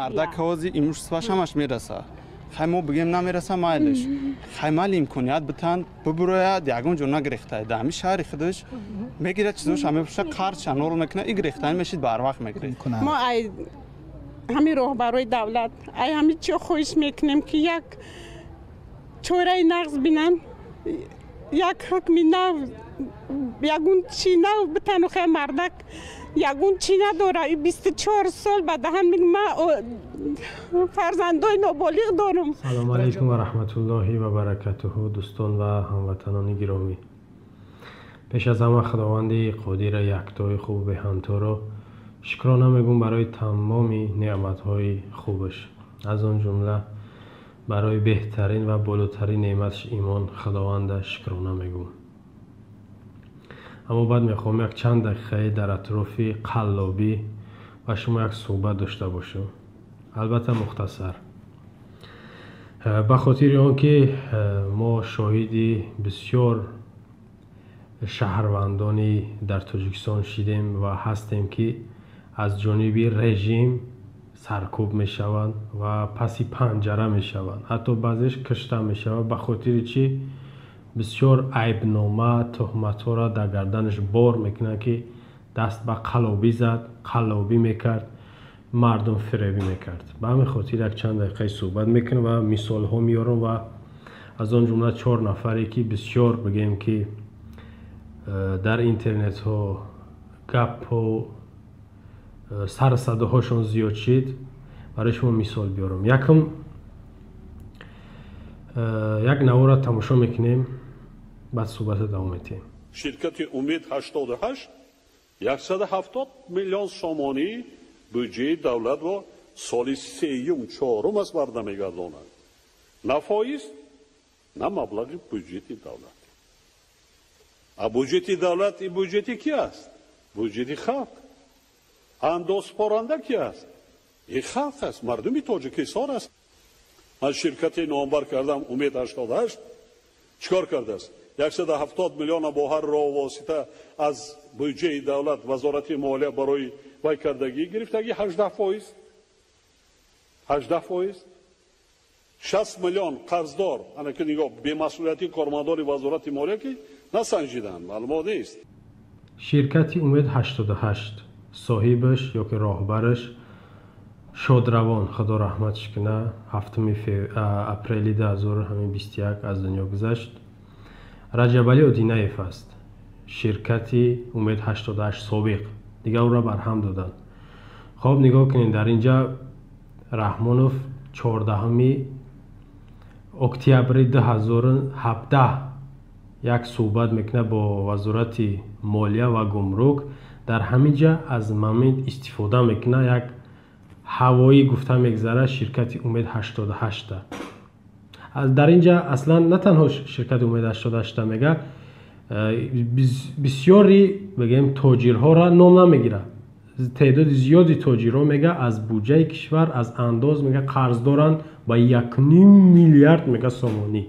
Мардак ҳози имуществаш ҳамаш мераса. Хай мо бигем намераса, майлиш. Хай мали имконият битан бибурояд, ягон ҷо нагирехтай. Да ҳами шаҳри худаш мегирад, чизоша мепӯша, қарзша нол мекунад, и гирехтани мешид, барвақт мегиред. Мо ай ҳами роҳбарои давлат, ай ҳами чӣ хоҳиш мекунем, ки як чораи нағз бинанд, як ҳукми нав, ягон чи нав битану. Хай мардак ягон чӣ надора, 24 сол ба даҳан мегӯ, ма фарзандои ноболиғ дорам. Салому алайкум ва раҳматуллоҳи ва баракатуҳу, дӯстон ва ҳамватанони гиромӣ. Пеш аз ҳама Худованди қодира, яктои хубу беҳамторо шукрона мегӯм барои тамоми неъматҳои хубаш, аз он ҷумла барои беҳтарин ва болотарин неъматаш, имон, Худованда шукрона мегӯм. Аммо баъд мехоҳам як чанд дақиқае дар атрофи қаллобӣ ба шумо як суҳбат дошта бошам, албатта мухтасар, ба хотири он ки мо шоҳиди бисёр шаҳрвандони дар Тоҷикистон шидем ва ҳастем, ки аз ҷониби режим саркӯб мешаванд ва паси панҷара мешаванд, ҳатто баъзеш кушта мешавад. Ба хотири чӣ? Бисёр айбнома, туҳматҳоро дар гарданаш бор мекунанд, ки даст ба қаллобӣ зад, қаллобӣ мекард, мардум фиребӣ мекард. Ба ҳамин хотир як чанд дақиқаи суҳбат мекунам ва мисолҳо меорам ва аз он ҷумла чор нафаре, ки бисёр, бигӯем, ки дар интернетҳо гапу сарсадоҳошон зиёд шид, барои шумо мисол биёрам. Якум, як навора тамошо мекунем, баъд суҳбата давом медиҳем. Ширкати Умед 88 170 миллион сомонӣ буҷаи давлатро соли сеюм, чорум аст барда мегардонад. На фоиз, на маблағи буҷети давлат. А буҷети давлат и буҷети ки аст? Буҷети халқ. Андозспоранда ки аст? И халқ аст, мардуми Тоҷикистон аст. Ман ширкати номбар кардам, Умед 88, чикор кардааст? 170 миллиона бо ҳар роҳ восита аз буҷаи давлат, Вазорати молия барои вай кардагӣ гирифтагӣ 18%, 18%, 60 миллион қарздор. Ана ки нигоҳ, бемасъулияти кормандони Вазорати молия, ки насанҷиданд, маълумот нест. Ширкати Умед 88, соҳибаш ё ки роҳбараш шодравон, Худо раҳматш куна, 7 апрели 2021 аз дунё гузашт, Раҷабалӣ Одинаев аст. Ширкати Умед 88 собиқ дигар ӯро барҳам доданд. Хоб, нигоҳ кунед, дар инҷа Раҳмонов 14 октябри 2017 як суҳбат мекунад бо Вазорати молия ва гумрук. Дар ҳамин ҷа аз момент истифода мекунад, як ҳавоӣ гуфта мегзарад ширкати Умед 88-та. Дар ин ҷа аслан на танҳо ширкати Умед 88-та мега, бисёри, бигӯем, тоҷирҳоро ном намегирад, теъдоди зиёди тоҷирҳо, мега, аз буҷаи кишвар, аз андоз, мега, қарз доранд ба 1,5 миллиард, мега, сомонӣ.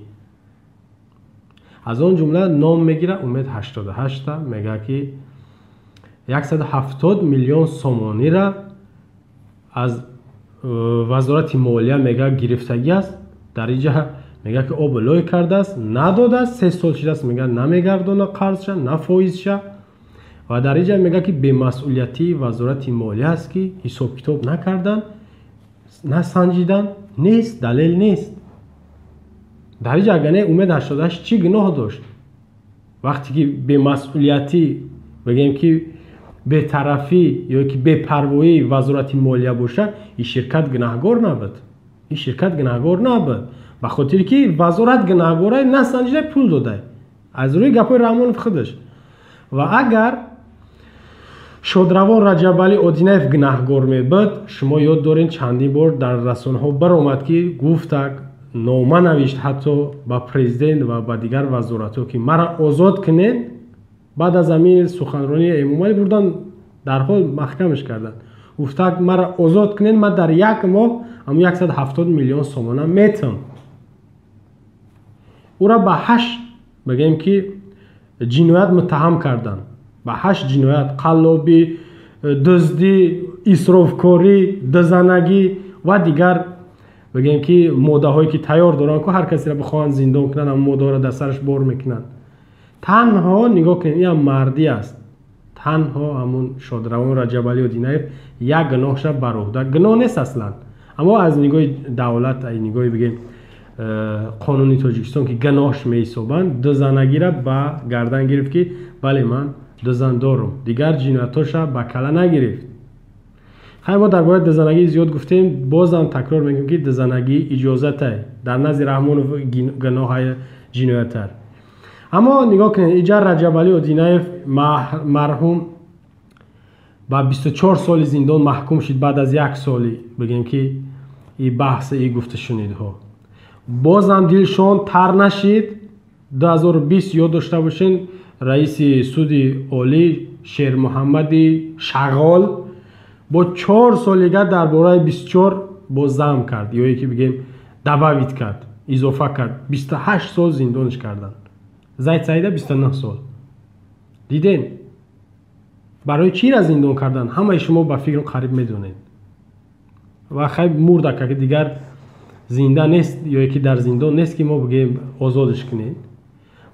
Аз он ҷумла ном мегирад Умед 88-та, мега, ки 170 миллион сомонира аз Вазорати молия, мега, гирифтагӣ аст. Дар инҷа мега, ки обу лой кардааст, надодааст, 3 сол шудааст, мега, намегардона қарзша, на фоизша. Ва дар инҷа мега, ки бемасъулиятии Вазорати молия аст, ки ҳисобкитоб накарданд, насанҷиданд, нест, далел нест. Дар инҷа агар не, Умед 88 чӣ гуноҳ дошт, вақте ки бемасъулиятӣ, бигӯем, ки бетарафӣ ё ки бепарвоии Вазорати молия бошад, ин ширкат гунаҳгор набуд. Ин ширкат гунаҳгор набуд, ба хотире ки вазорат гунаҳгора, насанҷида пул додай, аз рӯи гапҳои Раҳмонов худаш. Ва агар шодравон Раҷабалӣ Одинаев гунаҳгор мебуд, шумо ёд доред, чандин бор дар расонаҳо баромад, ки гуфтак, нома навишт ҳатто ба президент ва ба дигар вазоратҳо, ки мара озод кунед. Баъд аз ҳамин суханронии Эмомалӣ бурдан, дарҳол маҳкамаш карданд. Гуфтак, мара озод кунед, ман дар як моҳ ҳамн 170 миллион сомона метам. Ӯра ба ҳашт, бигӯем, ки ҷиноят муттаҳам карданд, ба ҳашт ҷиноят: қаллобӣ, дуздӣ, исрофкорӣ, дузанагӣ. Ва дигар бигем ки моддаҳое ки тайёр доранд, ку ҳар касеро бихоҳанд зиндон кунанд, ҳамон моддаҳоро дар сараш бор мекунанд. Танҳо нигоҳ кунед, ин ҳам мардӣ аст. Танҳо ҳамун шодравон Раҷабалӣ Одинаев як гуноҳша бар уҳда, гуноҳ нест аслан, аммо аз нигоҳи давлат, аз нигоҳи бигем қонуни Тоҷикистон ки гуноҳш меҳисобанд, дузанагира ба гардан гирифт ки бале, ман дузан дорум, дигар ҷиноятоша ба кала нагирифт. Хай, мо дар бораи дузанагӣ зиёд гуфтем, бозам такрор мекунем ки дузанагӣ иҷозатай, дар назди Раҳмонов гуноҳ ҷиноятар. Аммо нигоҳ кунед, иҷа Раҷабалӣ Одинаев марҳум ба 24 соли зиндон маҳкум шид баъд аз як соли бигем ки и баҳси и гуфташунидҳо. Бозам дилшон тар нашид. 2020 ёд дошта бошен, раиси суди олӣ Шермуҳаммади Шағол бо 4 солига дар бораи 24 бо зам кард, ё ки бигем добавить кард, изофа кард, 28 сол зиндонш карданд. Зайд Саида 29 сол. Диден, барои чира зиндон кардан? Ҳамаи шумо ба фикру қариб медонед. Ва хай, мурдака ки дигар зинда нест ё ки дар зиндон нест ки мо бигем озодш кунем.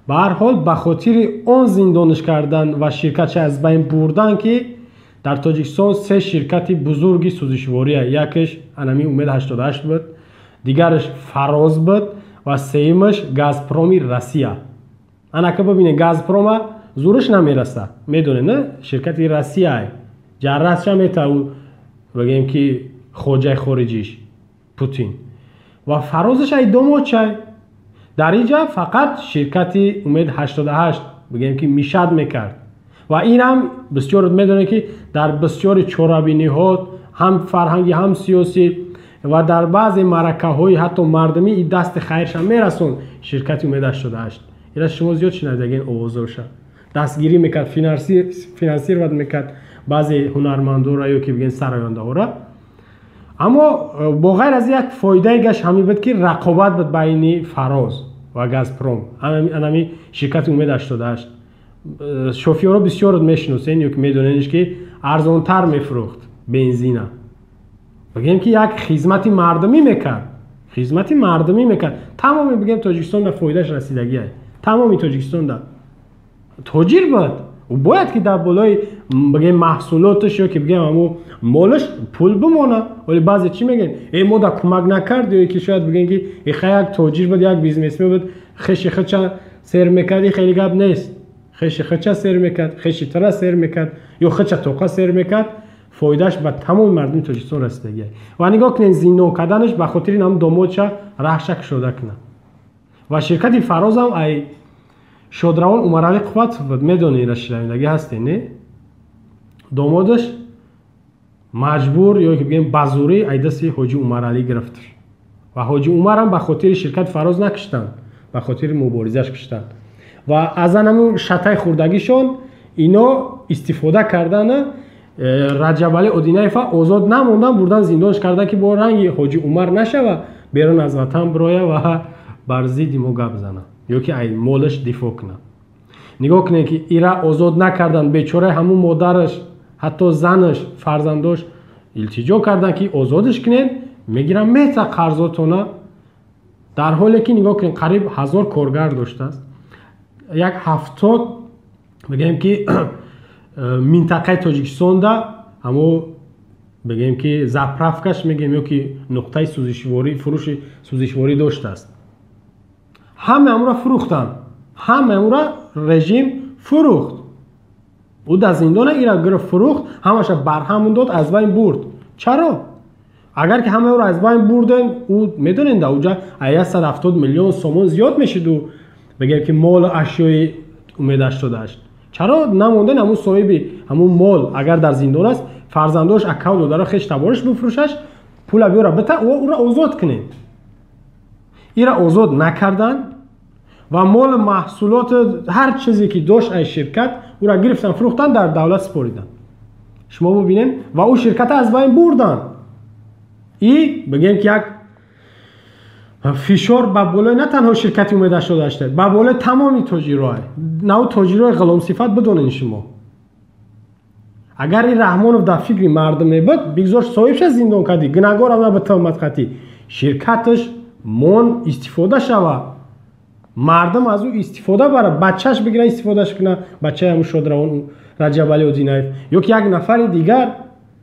Ба ҳар ҳол, ба хотири он зиндонш кардан ва ширкатша аз байн бурдан ки дар Тоҷикистон се ширкати бузурги сӯзишвория, якеш анами Умед 88 буд, дигараш Фароз буд ва сеюмаш Газпроми Россия. Анака бибинед, Газпрома зураш намераса, медонед, на ширкати Россия ҷаррасша мета, бигем ки хоҷаи хориҷиш Путин, ва Фарозаш ай домочай. Дар инҷа фақат ширкати Умед 88 бигем ки мишад мекард. Ва инам бисёр медонед ки дар бисёри чорабиниҳо, ҳам фарҳангӣ, ҳам сиёсӣ ва дар баъзе маъракаҳои ҳатто мардумӣ и дасти хайрша мерасонд ширкати Умед 88. Ира шумо зиёд шинавидаген овозоша, дастгирӣ мекард, финансировать мекард баъзе ҳунармандора ё ки бигем сарояндаҳора. Аммо бо ғайр аз як фоидаи гаш ҳамин буд ки рақобат буд байни Фароз ва Газпром, анами ширкати Умед 88. Шофёрро бисёр мешиносен ё ки медоненш ки арзонтар мефурӯхт бензина. Бигем ки як хизмати мардумӣ мекард, хизмати мардумӣ мекард. Тамоми бигем Тоҷикистон да фоидааш расидагиай, тамоми Тоҷикистон да тоҷир буд, ӯ бояд ки дар болои бигем маҳсулоташ ё ки бигем ҳамун молаш пул бимона. Вале баъзе чӣ мегӯянд: э, мо да кӯмак накард, ё ки шояд бигӯем ки иха як тоҷир буд, як бизнесмен буд, хеши худша сер мекард. И хеле гап нест. Хеши худша сер мекард, хеши тара сер мекард ё худша тоқа сер мекард, фоидааш ба тамоми мардуми Тоҷикистон расидагия. Ва нигоҳ кунед, зиндон карданаш ба хотири ҳамн домодша раҳша кушода кунад. Ва ширкати Фарозам ай шодравон Умаралӣ Қувватов буд, медонед, ира шунавандагӣ ҳастед, не? Домодаш маҷбур ё ки бигем ба зӯрӣ ай дасти ҳоҷи Умаралӣ гирифтш. Ва ҳоҷи Умарам ба хотири ширкати Фароз накуштанд, ба хотири муборизаш куштанд. Ва аз анамун шатаи хурдагишон ино истифода кардана Раҷабалӣ Одинаева озод намондан, бурдан зиндонш кардан ки бо ранги ҳоҷи Умар нашава, берун аз ватан бироя ва бар зидди мо гап зана ё ки ай молаш дифоъ кунад. Нигоҳ кунед ки ира озод накардан, бечораи ҳамун модараш, ҳатто занаш, фарзандош илтиҷо карданд ки озодш кунед, мегирам мета қарзотона. Дар ҳоле ки нигоҳ кунед, қариб 1000 коргар доштааст, як 70 бигем ки минтақаи Тоҷикистонда ҳамо бигем ки заправкаш мегем ё ки нуқтаи сӯзишворӣ, фурӯши сӯзишворӣ доштааст. Ҳама ҳамура фурӯхтанд, ҳама ҳамура режим фурӯхт. Ӯ дар зиндона ира гирифт, фурӯхт, ҳамаша барҳамон дод, аз байн бурд. Чаро? Агар ки ҳамаи ӯро аз байн бурдем, ӯ медонед, дар уҷа 170 миллион сомон зиёд мешид, ӯ бигем ки молу ашёи Умед 88. Чаро намонден ҳамун соҳиби ҳамун мол, агар дар зиндон аст, фарзандош, акаву додаро, хеш табориш бифурӯшаш, пула биёра бита, ӯро озод кунед. Ира озод накарданд ва молу маҳсулоту ҳар чизе ки дошт ай ширкат, ӯра гирифтан, фурӯхтан, дар давлат супориданд. Шумо бубинед, ва ӯ ширката аз байн бурданд. И бигем ки як фишор ба болои на танҳо ширкати Умед 88, ба болои тамоми тоҷироа, нав тоҷирои ғуломсифат. Бидонед шумо, Агар ин Раҳмонов дар фикри мардум мебуд, бигзор соҳибша зиндон кардӣ, гунаҳгорам на ба туҳмат қатӣ, ширкаташ мон истифода шава, мардум аз ӯ истифода бара, бачаш бигира истифодаш куна, бачаи ҳамун шодравон Раҷабалӣ Одинаев ё ки як нафари дигар.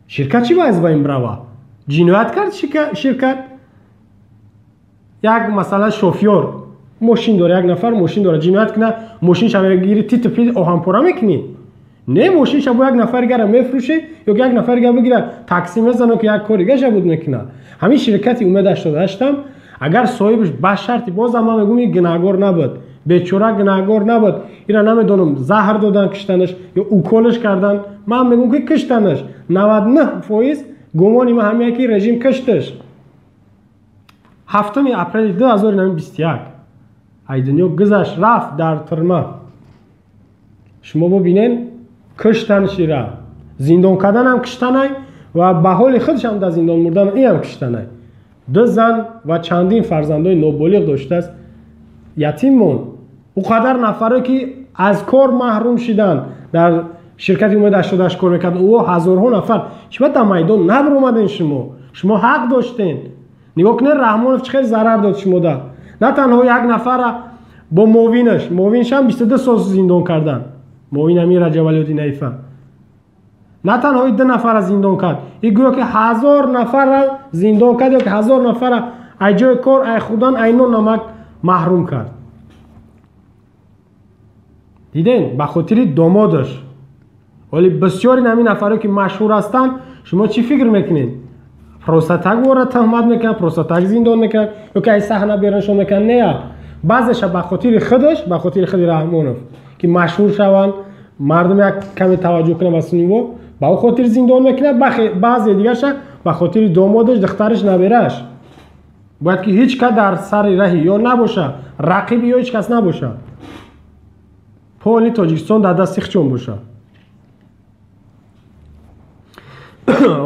Ширкат чӣ бояд ба ин брава? Ҷиноят кард ширкат. Як масалан шофёр мошин дора, як нафар мошин дора, ҷиноят куна, мошинша мегири, титу пит оҳанпора мекунӣ? Не, мошинша бо як нафар дигара мефурӯшӣ ё ки як нафар дигар бигира такси мезана, ки як кори дигаша буд мекуна. Ҳамин ширкати Умед 88 агар соҳибаш ба шарти, бозам ман мегӯм, ин гунаҳгор набуд, бечора гунаҳгор набуд, ира намедонам заҳр додан киштанаш ё уколаш кардан, ман мегӯм ки киштанаш 99% гумони ман ҳамия ки режим кишташ. 7 апрели 2021 ай дунё гузашт, рафт дар тюрьма. Шумо бубинен, киштанш ира, зиндон карданам киштанай ва ба ҳоли худшам дар зиндон мурдан иам киштанай. Ду зан ва чандин фарзандои ноболиғ доштааст, ятим монд. Ӯ қадар нафаре ки аз кор маҳрум шиданд, дар ширкати Умед 88 кор мекард, ӯ ҳазорҳо нафар. Чиба дар майдон набаромаден шумо? Шумо ҳақ доштен. Нигоҳ кунед, Раҳмонов чӣ хел зарар дод шумода. На танҳо як нафара бо муовинаш, муовинашам 22 сол зиндон кардан, муовин ҳамин Раҷабалӣ Одинаева. На танҳо ду нафара зиндон кард, и гӯё ки 1000 нафара зиндон кард ё ки 1000 нафара ай ҷои кор, ай хӯрдан, ай нон намак маҳрум кард. Диден, ба хотири домодаш. Вале бисёри ҳамин нафаре ки машҳур ҳастанд, шумо чӣ фикр мекунед? Просто так вора туҳмат мекунанд, просто так зиндон мекунанд ё ки ай саҳна беруншон мекунанд? Не, баъзеша ба хотири худаш, ба хотири худи Раҳмонов ки машҳур шаванд, мардум як каме таваҷҷӯҳ кунанд ба сӯи ӯ, ба ӯ хотир зиндон мекунад. Баъзе дигарша ба хотири домодаш, духтараш, набераш. Бояд ки ҳеҷ кас дар сари раҳи ё набоша, рақиби ё ҳеҷ кас набоша, поли Тоҷикистон дар дасти худшон боша.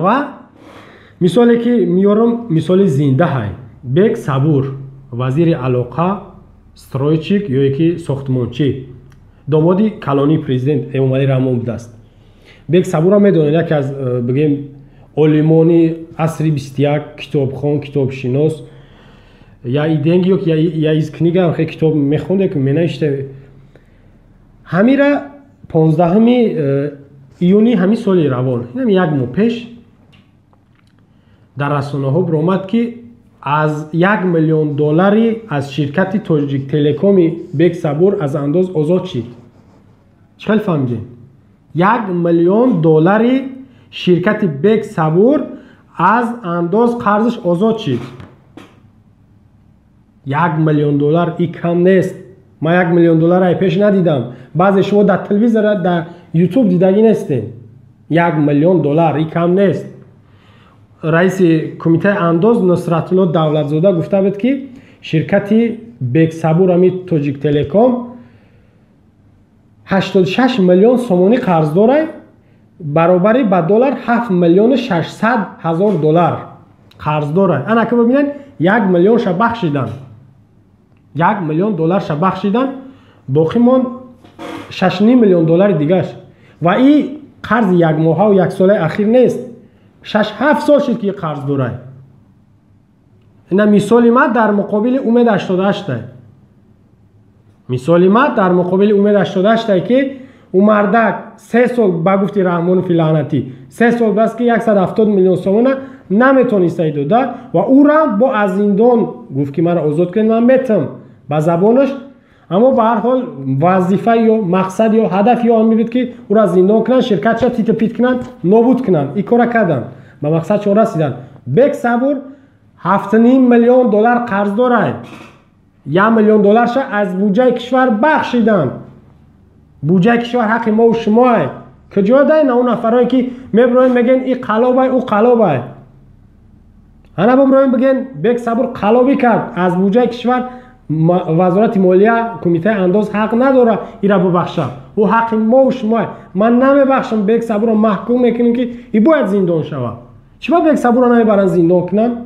Ва мисоле ки меёрам, мисоли зинда ҳай. Бек Сабур, вазири алоқа, стройчик ё ки сохтмончӣ, домоди калонии президент Эмомалӣ Раҳмон будааст. Бек Сабурро медонед, яке аз бигем олимони асри 21, китобхон, китобшинос, я и деньги ё я из книга хе китоб мехонде ки менавишта. Ҳамира 15 июни ҳамин соли равон, инам як моҳ пеш, дар расонаҳо баромад ки аз 1 миллион доллари аз ширкати Тоҷик Телекоми Бек Сабур аз андоз озод шид. Чӣ хел фаҳмидем? 1 миллион доллари ширкати Бек Сабур аз андоз қарзиш озод шид. 1 миллион доллар и кам нест. Ман 1 миллион доллар ай пеш надидам. Баъзе шумо дар телевизор, дар ютуб дидагӣ нестем. 1 миллион доллар и кам нест. Раиси кумитаи андоз Нусратулло Давлатзода гуфта буд ки ширкати Бек Сабур, ҳами Тоҷик Телеком, 86 миллион сомонӣ қарз дорад, баробари ба доллар 7 миллиону 600 ҳазор доллар қарз дорад. Ана ки бибинед, 1 миллионша бахшидан, 1 миллион долларша бахшидан, боқӣ монд 6,5 миллион доллари дигаш. Ва и қарзи якмоҳаву яксолаи ахир нест, 6-7 сол шид ки қарз дорад. Ина мисоли ман дар муқобили Умед 88. Мисоли ман дар муқобили Умед 88 ки ӯ мардак 3 сол ба гуфти Раҳмонови лаънатӣ 3 сол бас ки 170 миллион сомона наметониста дода ва ӯра бо аз зиндон гуфт ки маро озод кунед, ман метам ба забонаш. Аммо ба ҳар ҳол вазифа ё мақсад ё ҳадаф ё он мебуд ки ӯро зиндон кунанд, ширкатша титу пит кунанд, нобуд кунанд. Ин кора карданд, ба мақсадшон расиданд. Бек Сабур 7,5 миллион доллар қарз дорад. 1 миллион долларша аз буҷаи кишвар бахшиданд. Буҷаи кишвар ҳаққи мову шумоа. Куҷо дай на он нафарое ки мебироем мегӯен и қалобай, ӯ қалобай. Ана бибироем бигӯен Бек Сабур қалобӣ кард, аз буҷаи кишвар вазорати молия, кумитаи андоз ҳақ надорад ира бибахшад. Ӯ ҳаққи мову шумоа. Ман намебахшам, Бек Сабурро маҳкум мекунем ки и бояд зиндон шавад. Чиба Бек Сабурро намебаранд зиндон кунанд?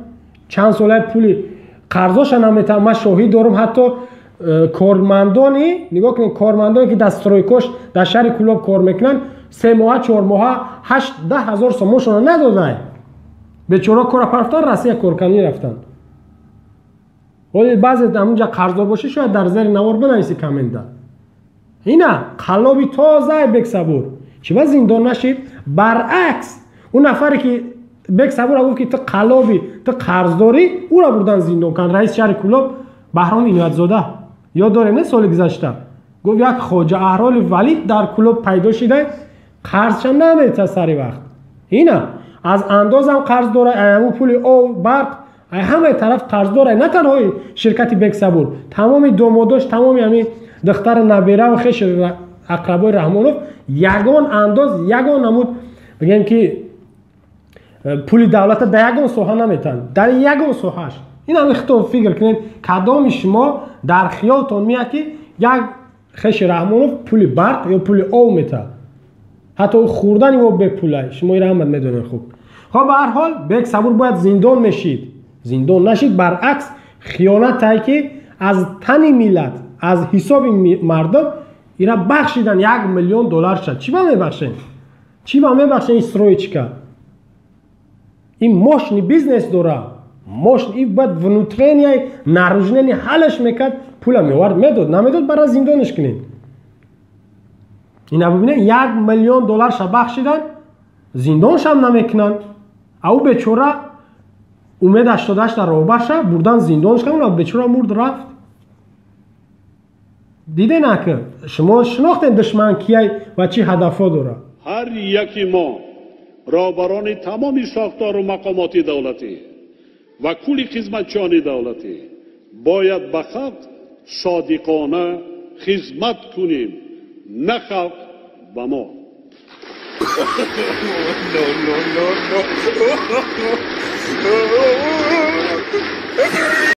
Чанд солаи пули қарзоша наметавонам. Ман шоҳид дорам, ҳатто кормандони, нигоҳ кунед, кормандоне ки дар стройкош дар шаҳри Кӯлоб кор мекунанд, 3 моҳа 4 моҳа 8-10 ҳазор сомоншона надодай. Бечора кора парафтан, Россия корканӣ рафтан. Ҳоли баъзе ҳамунҷа қарздор бошӣ, шояд дар зери навор бинависи коммента. Ина қаллоби тозаи Бексабур. Чӣ ба зиндон нашид? Баръакс, он нафаре ки Бексабура гуфт ки ту қаллоби, ту қарздорӣ, ӯро бурдан зиндон канд. Раиси шаҳри Кӯлоб Баҳром Иноятзода. Ёд дорем, не, соли гузашта гуфт як хоҷа аҳроли валид дар Кӯлоб пайдо шида, қарзша наметиҳад сари вақт. Ина аз андозам қарз дора, ҳамун пули об, барқ, ҳамаи тараф қарз дора. На танҳо ширкати Бексабур, тамоми домодош, тамоми ҳамин духтари набераву хеши ақрабои Раҳмонов ягон андоз, ягон намуд бигем ки пули давлата дар ягон соҳа наметиҳанд, дар ягон соҳааш. Ин ҳами хитоб фикр кунед, кадоми шумо дар хиёлтон меяд ки як хеши Раҳмонов пули барқ ё пули об метиҳад? Ҳатто хӯрдани об бепулай. Шумо инро ҳамат медонед хуб. Хоб, ба ҳар ҳол Бексабур бояд зиндон мешид. Зиндон нашид, баръакс хиёнатае ки аз тани миллат, аз ҳисоби мардум ира бахшидан 1 миллион доллар шад. Чӣ ба мебахшен? Чӣ ба мебахшен ин строечка? Ин мощный бизнес дора. Мощный, ин бояд внутренняя, наружная ҳалаш мекард, пула меовард, медод, намедод, бара зиндонаш кунед. Ина бибинед, 1 миллион доллар ша бахшидан, зиндоншам намекунанд. А ӯ бечора Умед 88 дар роҳбарша бурдан зиндонш карданд, бечора мурд рафт. Диде наки шумо шинохтед душман кияй ва чӣ ҳадафҳо дорад. Ҳар яки мо роҳбарони тамоми сохтору мақомоти давлатӣ ва кулли хизматчиёни давлатӣ бояд ба халқ содиқона хизмат кунем, на халқ ба мо. No, no, no, no.